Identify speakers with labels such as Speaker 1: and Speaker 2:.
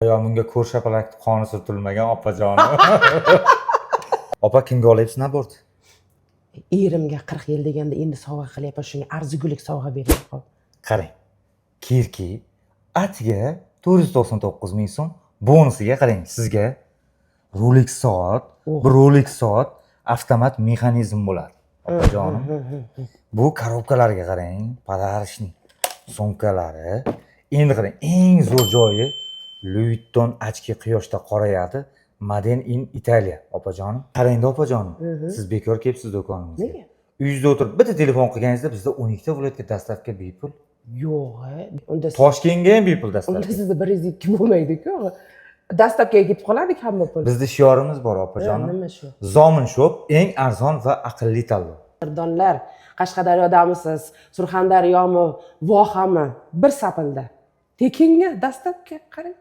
Speaker 1: Yo, bunga ko'rshapalak qoni surtilmagan, opajonim. Opa, kimga olyapsiz набор?
Speaker 2: Erimga 40 yil deganda endi sovg'a qilyapman, shunga arzigulik sovg'a beryapman.
Speaker 1: Qarang, Kirki atiga 499 000 so'm, bonusiga qarang, sizga Rolex soat.
Speaker 2: Oh.
Speaker 1: Bir Rolex soat avtomat mexanizm bo'ladi, opajonim. Bu коробка larga qarang, подарочный sumkalari. Endi qarang, eng zo'r joyi Louis Vuitton очки, quyoshda qorayadi, Made in Italia, opajonim. Qarangda, opajonim, siz bekor kelibsiz do'konimizga.
Speaker 2: Nega?
Speaker 1: Uyingizda o'tirib bitta telefon qilganingizda bizda 12 ta viloyatga доставка bepul.
Speaker 2: Yo'q, unda
Speaker 1: Toshkentga ham bepul
Speaker 2: unda
Speaker 1: доставка.
Speaker 2: Sizda 102 bo'lmaydi-ku, доставка ga ketib qoladi hamma pul.
Speaker 1: Bizda shiorimiz bor, opajonim.
Speaker 2: Nima shu?
Speaker 1: Zomin Shop, eng arzon va aqlli tanlov.
Speaker 2: Qadrdonlar, Qashqadaryodamisiz, Surxondaryomi, Vohami, bir sapilda tekinga доставка, qarang.